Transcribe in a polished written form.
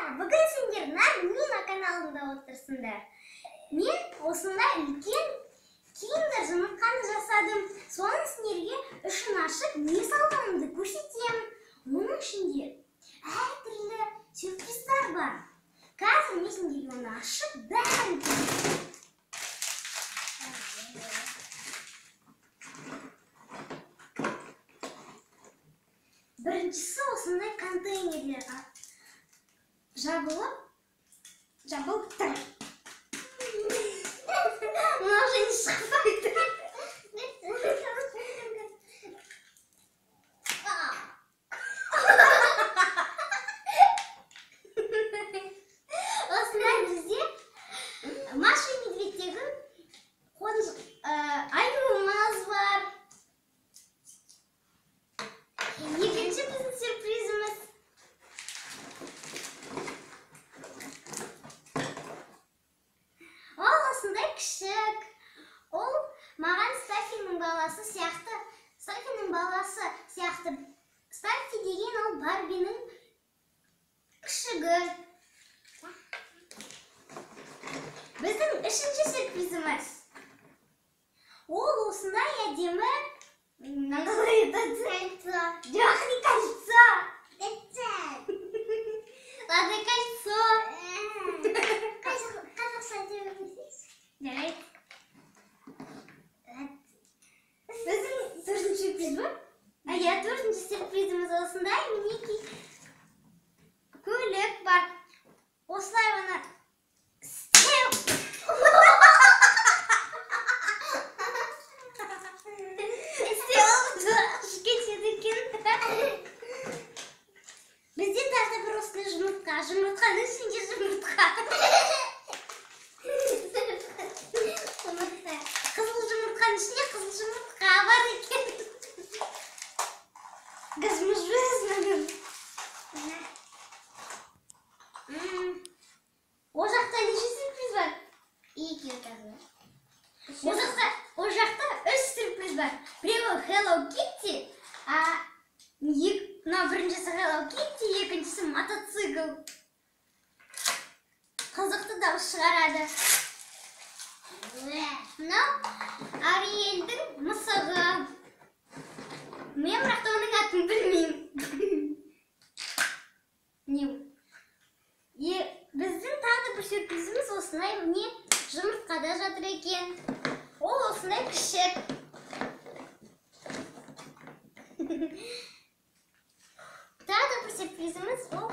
Достар, бүгін сендер Нармина каналында отырсыңдар. Мен осындай үлкен киндер жұмыртқаны жасадым. Соның сендерге ішін ашып не салғанымды көрсетемін. Оның ішінде әртүрлі сюрприздар бар. Қазір мен сендерге оны ашып бәрін көрсетемін. Біріншісі осындай контейнерлер жабылып тұр. Мынау және шықпайды. Осындай бізде Маша и Медведьтегі аюымыз бар. Екінші біздің сюрпризіміз. Ол осындай кішік. Ол маған Стаффиның баласы сияқты. Стаффиның баласы сияқты. Стаффи деген ол Барбиның күшігі. Біздің үшінші сюрпризіміз. Ол осындай әдемі. Кольцо. Жоқ, не кольцо. Ладно, кольцо. Қазақша деп. Жарайды. Біздің төртінші сюрприз ба? Иә, төртінші сюрпризіміз осындай мінекей көлік бар. Осылай оны істеу. Кетеді екен. Бізде тағы бір осындай жұмыртқа. Жұмыртқаның ішінде жұмыртқа. Қызыл жұмыртқаның ішінде қызыл жұмыртқа бар екен. О жақта неше сюрприз бар? Екеу тағы. О жақта үш сюрприз бар. Біреуі Hello Kitty, мына біріншісі Hello Kitty, екіншісі мотоцикл. Қызықты дауыс шығарады. Мынау Ариэльдің мысығы. Мен бірақ та оның атын білмеймін. Біздің тағы да бір сюрпризіміз осындай міне жұмыртқада жатыр екен. Ол осындай күшік. Тағы да бір сюрпризіміз ол